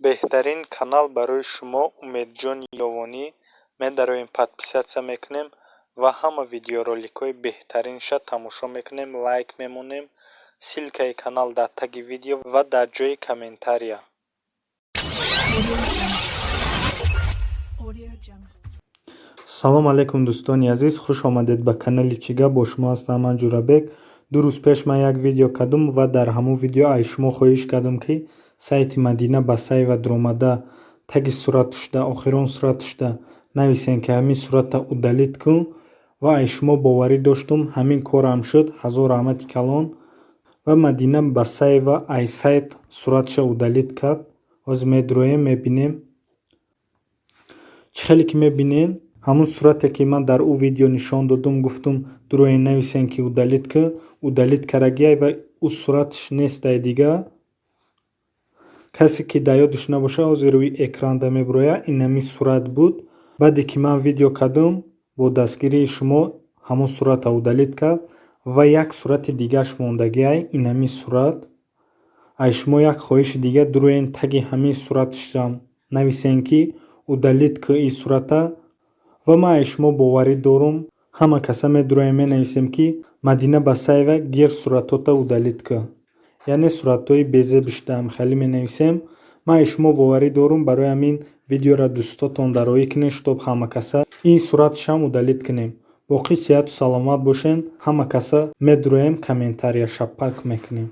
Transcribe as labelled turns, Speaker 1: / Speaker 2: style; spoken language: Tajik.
Speaker 1: Беҳтарин канал барои шумо Умедҷони Ёвонӣ. Медароем, подписаться мекунем ва ҳама видеороликҳои беҳтаринша тамошо мекунем, лайк мемонем. Ссылкаи канал дар таги видео ва дар ҷои комментария.
Speaker 2: Audio Jungle. Audio Jungle.
Speaker 1: Салом алейкум, дӯстони азиз, хуш омадед ба канали «Чӣ гап?». Бо шумо ҳастам ман, Ҷурабек. 2 рӯз пеш ман як видео кардум ва дар ҳамон видео аз шумо хоҳиш кардам, ки сайти Мадина Басаева дуромада, таги суратушда, охирон суратушда нависем, ки ҳамин сурата удалить кун. Ва аз шумо боварӣ доштум, ҳамин корам шуд. Ҳазор раҳмати калон. Ва Мадина Басаева аз сайт суратша удалить кард. Ҳозир медуроем, мебинем. Чӣ хеле ки мебинем, ҳамун сурате, ки ман дар ӯ видео нишон додум, гуфтум, дуроен, нависем, ки удалить кун, удалить кардагиай ва ӯ сураташ нестай дига. Касе ки дар ёдаш набошад, ҳозир рӯи экранда мебурояд. Ин ҳамин сурат буд. Баъде ки ман видео кардум, бо дастгирии шумо ҳамон сурата удалить кард ва як сурати дигараш мондагиай, ин ҳамин сурат. Аз шумо як хоҳиши дига: дуроен, таги ҳамин сураташам нависем, ки удалить кун ин сурата. Ва ман аз шумо боварӣ дорум, ҳама каса медуроем, менависем, ки Мадина Басаева, гир, суратҳота удалить кун, яъне суратҳои безебишта хеле менависем. Ман аз шумо боварӣ дорум, барои ҳамин видеоро дӯстотон дароӣ кунед, чтоб ҳама каса ин сураташам удалить кунем. Боқӣ сиҳату саломат бошед. Ҳама каса медуроем, комментария шапак мекунем.